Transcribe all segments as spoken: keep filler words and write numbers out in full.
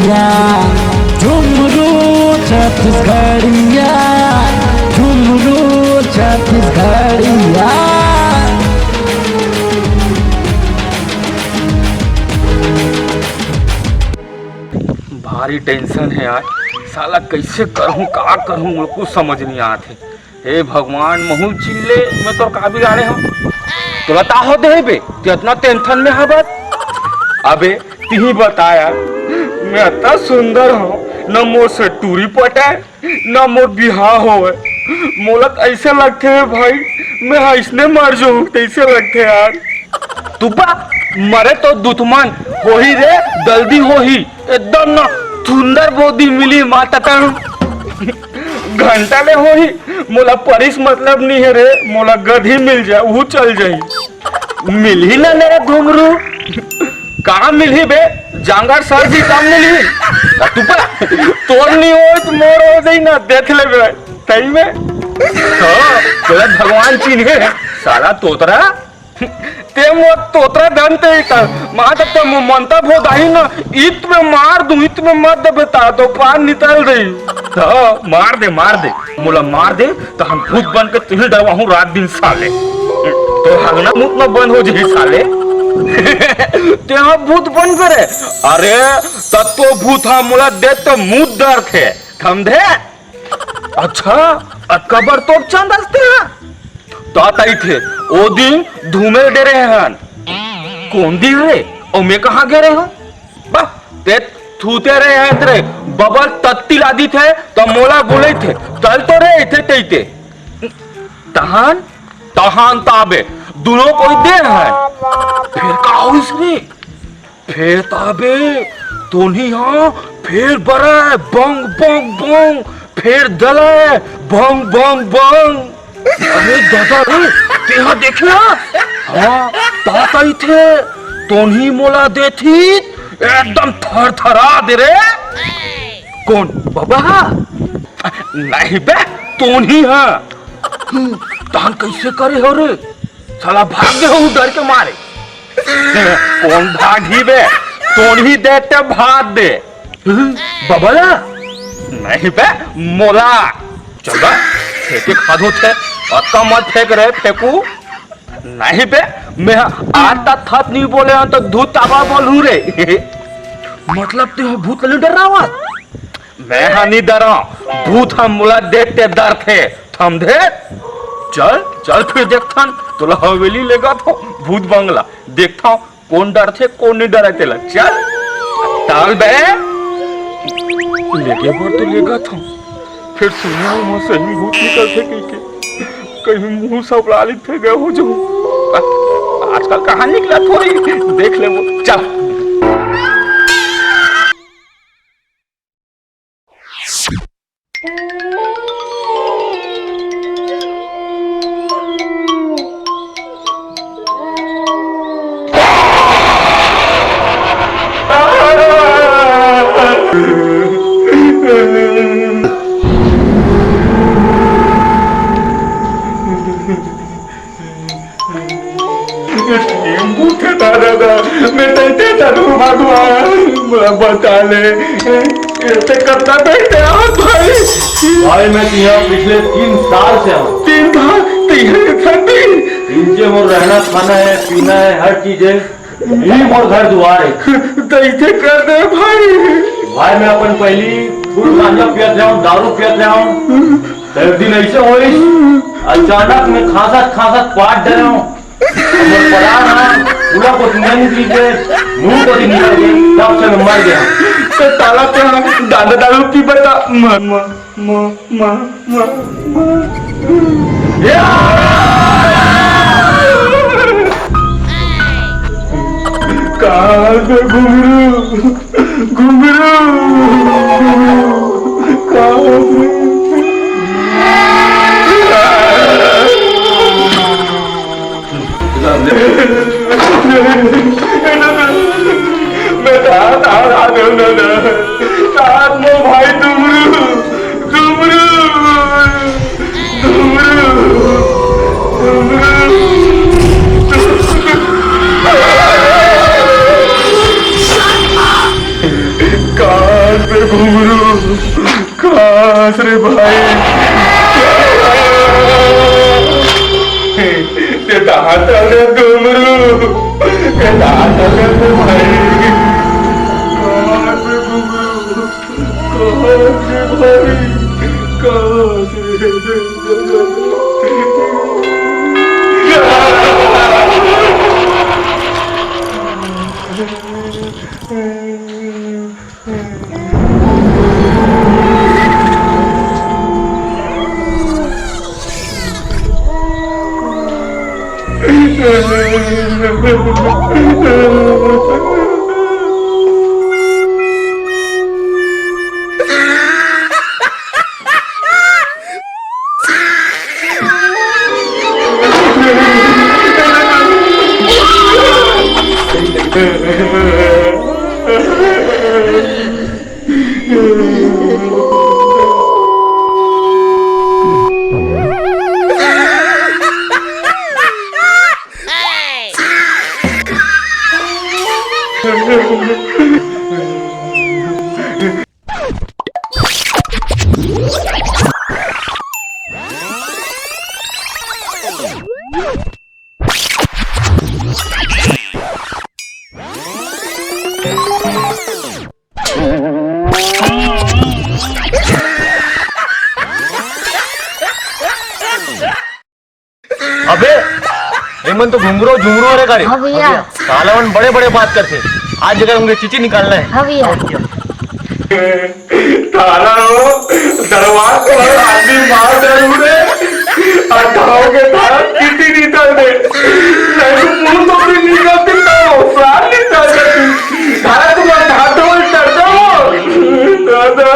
झुमरू छत्तीसगढ़िया, झुमरू छत्तीसगढ़िया। भारी टेंशन है यार, साला कैसे करहूँ, का करहूँ, मोला कुछ समझ नहीं आत हे। हे भगवान, महूँ ल चिन ले, मैं तोर का बिगाड़े हँव? तोला का हो दे हे बे, तैं अतना टेंशन में हवस? अबे, तिही बता यार, मैं अतना सुंदर हँव, न मोर से टूरी पटय, न मोर बिहाव होवय। मोला त अइसे लगथे भाई, मैं ह अइसने मर जाहूँ, तइसे लगथे यार। तुबा, मरे तो दुतमन होही रे, दल्दी होही, एकदम न सुंदर बोदी मिली माता तन। घंटा ले होही, मोला परिस मतलब नी हे रे, मोला गधी मिल जाय, उहू चल जाही। मिलही ना मेरा घुंगरू, कहाँ मिलही बे? जांगर सर जी कम मिलही। का तुपा, तोर नी होय त मोर हो जाही ना, देख लेबे। सही में? हाँ, तोला भगवान चिन्हे, साला तोतरा। ते मोर तोतरा धन ते ही कर। माँ तक ते मु-, मनता भोदाही न, इत में मार दूं, इत में मत दे बता दो, पान निकल रही। हाँ, मार दे, मार दे। मोला मार दे, त हम भूत बन के तुही डरवाहूँ रात दिन साले। तो हगना मुत न बंद हो जाही साले। ते हाँ भूत बन करे। अरे, तत्तो भूत हा मोला दे तो मुत डर थे। समझे? अच्छा, अतका बर तोप चंद असते हैं? तात आई थे, ओ दिन धूमेल डे रहे हन। कौन दिन रे? ओ मैं कहाँ गे रहे हूँ? बा, ते थूते रहे हैं तेरे, बबल तत्ती लादी थे, तो मोला बोले थे, तल तो रहे थे तेते। तहान, तहान ताबे, दोनों कोई दे हैं। फिर का होइस रे? फेर ताबे तोनी हा फेर बरय बंग बंग बंग, फेर दलय बंग बंग बंग। अरे दादा रे, तेहा देखे हा? हाँ, तात आई थे, तोनी मोला देथी, एकदम थरथरा दे रे। कौन, बबा हा? नहीं बे, तोनी हा। हम्म, तान कैसे करे हो रे? साला भाग गे हो डर के मारे। कौन भागही बे? तोन ही देते भाग दे। हम्म, बबला? नहीं बे, मोला। चल बे, फेंके खादो थे। अतका मत फेंक रे, फेंकू। नहीं बे, मैं आज तक थत नहीं बोले हूँ तो धूत ताबा बोलू रे। मतलब ते हो भूत ले डरावत? मैं हा नी डरां, भूत हा मोला देख के डरथे, समझे? चल, चल फिर देखथन, तोला हवेली लेगत हों, भूत बंगला, देखथन, कौन डरथे, कौन नहीं डरे तेला, चल। टाल बे। लेगे बर तो लेगत हों, फिर सुने हों, सही में भूत निकलथे कहिके, कहीं मुंह सबड़ा ली फिर गए हो जाऊं। आजकल कहाँ निकला थोड़ी, देख ले वो, चल। टेम्पू के दादा, मैं तैते चलू भगवान, मोला बचा ले। ये ते कतना बैठे आप भाई? भाई, मैं तो यहाँ पिछले तीन साल से हूँ। तीन साल? तो यहाँ ठंडी? नीचे मोर रहना, खाना है, पीना है, हर चीज है। यही मोर घर दुआर है। तो इसे कर दे भाई। भाई, मैं अपन पहली फुल गांजा पियत रहा हूँ, दारू पियत रहा हूँ। तो एक दिन ऐसे होइस, अचानक में खांसत खांसत पाट डरे हूँ। हमर परान ह पूरा कोती नइ निकली के, मुंह कोती निकल के, तब से मैं मर गया। तो ताला पे हम दादा दारू पी बता, म, म, म, म, म, म। या! कहाँ से घुंघरू? घुंघरू, घुंघरू, कहाँ हो? मैं तो हाथ, हाथ, हाथ, हाथ, हाथ, हाथ, मो भाई डुमरू, डुमरू। रे भाई, ते दांत रे घुंगरू, ते दांत रे भाई, कहाँ से घुंगरू, कहाँ से भाई, कहाँ से? अबे, एमन तो घुंगरू झुंगरू हरे का रे? हाँ भैया। साला मन बड़े बड़े बात करथे। आज जगह उनके चीची निकालना है। हाँ भैया। और क्या? तारा हो, दरवार को हर आदमी मार डालू रे। अठाओ के तारा चीची निकाल दे। नहीं तो मुंह तो भी निकाल देता हो, प्राण निकाल दे। तारा तुम्हारा धातो में चढ़ता हो। दादा।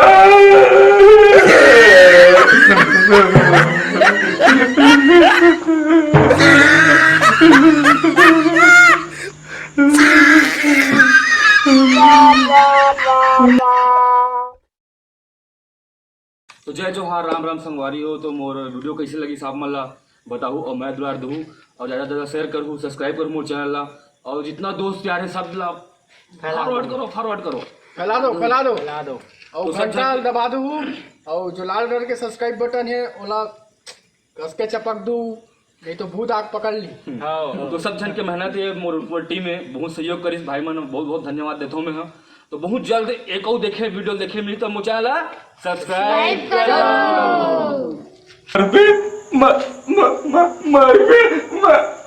तो जय जोहार, राम राम संगवारी हो। तो मोर वीडियो कैसे लगी, आप मन ला बताहू और मैं दुलार दूहू और ज्यादा से ज्यादा शेयर करहू, सब्सक्राइब करहू मोर चैनल ला। और जितना दोस्त यार है, सब ला फॉरवर्ड करो, फॉरवर्ड करो। फैला दो, फैला दो। फैला दो। और तो सब घंटा झन दबा दो। और जो लाल कलर के सब्सक्राइब बटन है, ओला कस के चपक दो, नहीं तो भूत आग पकड़ ली। हाँ, तो सब झन के मेहनत है, मोर पूरा टीम है, बहुत सहयोग करिस भाई मन, बहुत बहुत धन्यवाद देथो मैं। हाँ, तो बहुत जल्द एक और देखे वीडियो देखे मिली, तो मोर चैनल ला सब्सक्राइब करो। मरबे, म-, म-, म-, मरबे, म-,